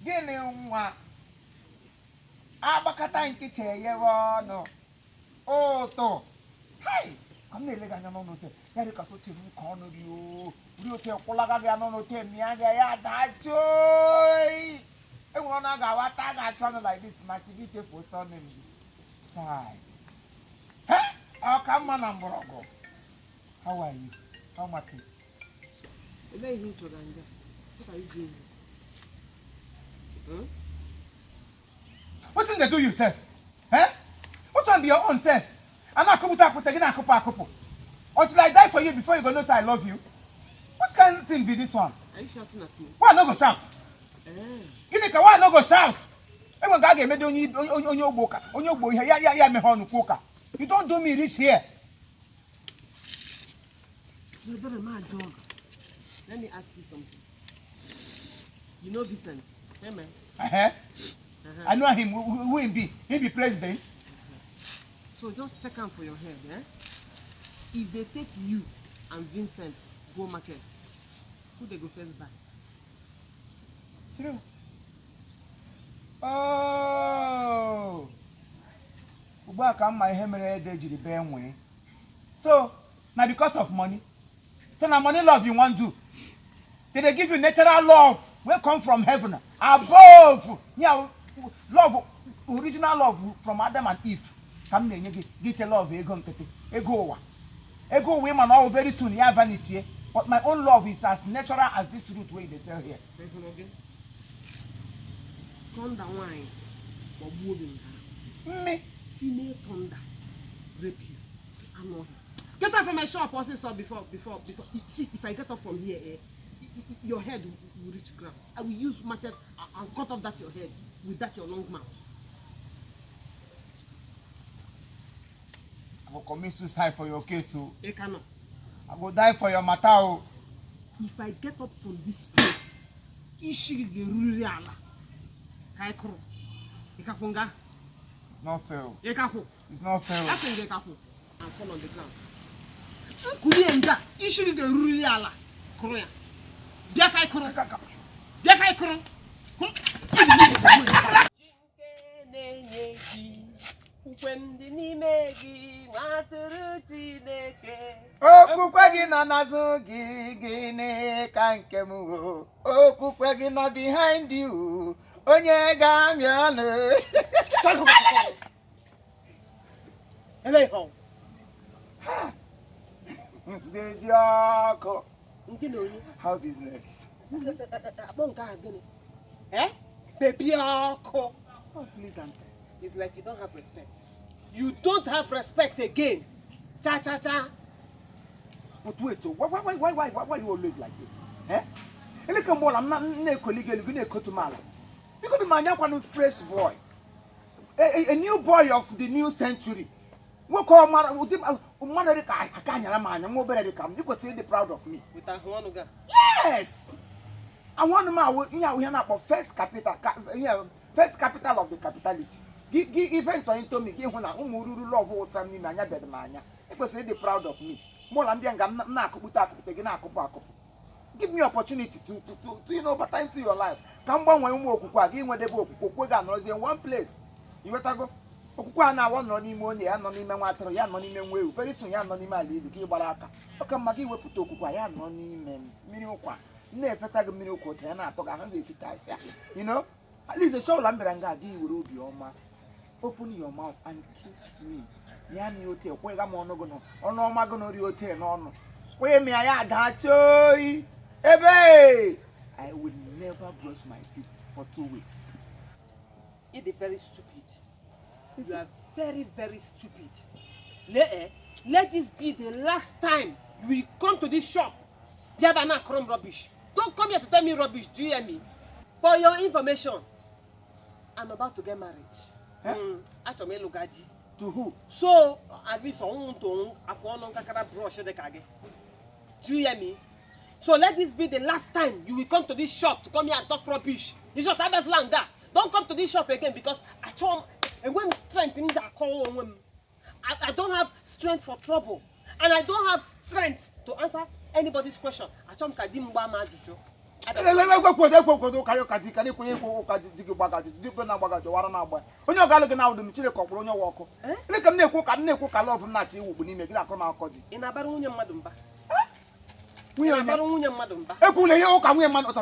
Gịnị nwa agbakọta nkịtị eghewe ọnụ ụtụ? Hai, ka m na-ele gị anya n'ọnụ ote ya dị ka sote m ka ọnụ rie o rie ote kwụlaga gị n'ọnụ ote mịa gị ya dachoi. Enwere ọnụ a ga-awata a ga-achụ ọnụ like this ma chi gị chefuo surname gị. Chai. He, ọ ka mma na mgbọrọgwụ. How are you? How market? Olee ihe ị chọrọ nga? What are you doing here? Hmm? Wetin dey do you sef? Eh? Which one be your own sef? A na-akụpụta akpụta gị na-akụpụ akụpụ. Until I die for you before you go know say I love you. Which kind thing be this one? Are you shouting at me? Why I no go shout? Eh. Gịnị ka why I no go shout? Enwe nke a ga-emede onye onye onye ogbo ụka onye ogbo ihe ya ya ya emeghe ọnụ kwuo ụka. You don do me reach here. My brother, my dog. Let me ask you something. You know Vincent, hey man. Uh-huh. I know him. Who him be? He be president. So just check am for your head, eh? If they take you and Vincent go market, who they go first buy? True. Oh. Ugbu a ka m ma ihe mere ede jiri bee nwee. So, na because of money. So na money love you wan do. They dey give you natural love wey come from heaven above. Yeah, love, original love from Adam and Eve. Ka m na-enye gị gị che love ego nkịtị, ego ụwa. Ego ụwa ịma na ọ very soon ya vanish. But my own love is as natural as this root wey you dey sell here. Ị hụrụ gị? Thunder nwanyị gbagbuo gị nga. Mme. Female thunder rape you. Anụ ọhịa. Get out from my shop ọsịsọ before before before. See, if I get up from here, eh, your head will reach ground. I will use machete and cut off that your head with that your long mouth. I go commit suicide for your case o. Ị ka nọ. I go die for your matter o. If I get up from this place, isi gị ga-eruriri ala. Ka ị kụrụ. Ị kakwụ nga? It's not fair o. Ị kakwụ? It's not fair o. Asị m gị kakwụ and fall on the ground. Nkulie nga, isi gị ga-eruriri ala. Kụrụ ya. Bịa ka ị kụrụ. Bịa ka ị kụrụ. Kụrụ. Ji nke na-enye ji, okwukwe m dị n'ime gị, nwa atụrụ Chineke. Okwukwe gị nọ n'azụ gị, gịnị ka nke m wo? Okwukwe gị nọ behind you, onye ga-amị ọnụ. Ele ihe ọ? Baby ọkụ. Nke na onye? How business? Akpọ nke ahụ gịnị? Eh? Baby ọkụ. Oh, please and It's like you don't have respect. You don't have respect again. Cha cha cha. But wait, oh, why, why, why, why, why, why you always like this? Eh? Eleke mgbe ọla m na-ekoli gị elu gị na-ekotu m ala. Biko dị m anya kwanụ fresh boy. A new boy of the new century. Nwoke ọmara ụdị mmadụ dị ka aka anyara m anya nwa obere dị ka m. Ị kwesịrị ịdị proud of me. With ahụ ọnụ gị a. Yes! Ahụ ọnụ m awụ ihe awụ ihe na-akpọ first capital ihe first capital of the capitality. Gị gị ife nchọ into me gị hụ na ụmụ ruru love wụsara m n'ime anya bịara m anya. Ị kwesịrị ịdị proud of me. Mgbe ọla m bịa nga m na-akụpụta akụpụta gị na-akụpụ akụpụ. Give me opportunity to bata into your life. Ka m gbanwee ụmụ okwukwe a gị nwedebe okwukwe okwukwe ga-anọrọzie in one place. Ị nwetago? Okwukwe a na-awọ nọrọ n'ime onye ya nọ n'ime nwa atụrụ ya nọ n'ime nwa ewu very soon ya nọ n'ime ala ili gị gbara aka. Ọ ka mma gị wepụta okwukwe a ya nọ n'ime m mmiri ụkwa m na-efesa gị mmiri ụkwa ụtara ya na-atọ gị ahụ ga-etita isi ya. At least the ọbụla m bịara nga gị were obi ọma open your mouth and kiss me. Ya mi ote kwega m ọnụ gị nọ ọnụ ọma gị nọ rie ote n'ọnụ kwenye m ya ya dachoi ebe I will never brush my teeth for 2 weeks. You dey very stupid. You are very very stupid. Let, eh, let this be the last time you will come to this shop. Bịa na akọrọ m rubbish. Don't come here to tell me rubbish. Do you hear me? For your information, I'm about to get married. Eh? Achọrọ m ịlụ ga di. To who? So, at least ọnwụ ntụ afọ ọnụ nkakara brush dị ka gị. Do you hear me? So let this be the last time you will come to this shop to come here and talk rubbish. In short, abịazila nga. Don't come to this shop again because achọ m enwe m strength m ji akọwa onwe m. I don't have strength for trouble and I don't have strength to answer anybody's question. Achọ m ka di m gbaa m ajụjụ. Ekwe ekwe ụka ya ụka di ka na-ekwenye ekwe ụka di gị gbagaji di gị na-agbagaji wara na-agba onye ọga alụ gị na-awụdụ m. Chineke ọkpụrụ onye nwe ọkụ. Ndị ka m na-ekwu ka m na-ekwu ka love m na-achọ iwugbu n'ime gị na-akọ m akọ di. Ị na-abara nwunye mmadụ mba? Nwunye Ị onye? na-abara nwunye mmadụ mba? Ekwula ihe ụka nwunye mmadụ ọsọ.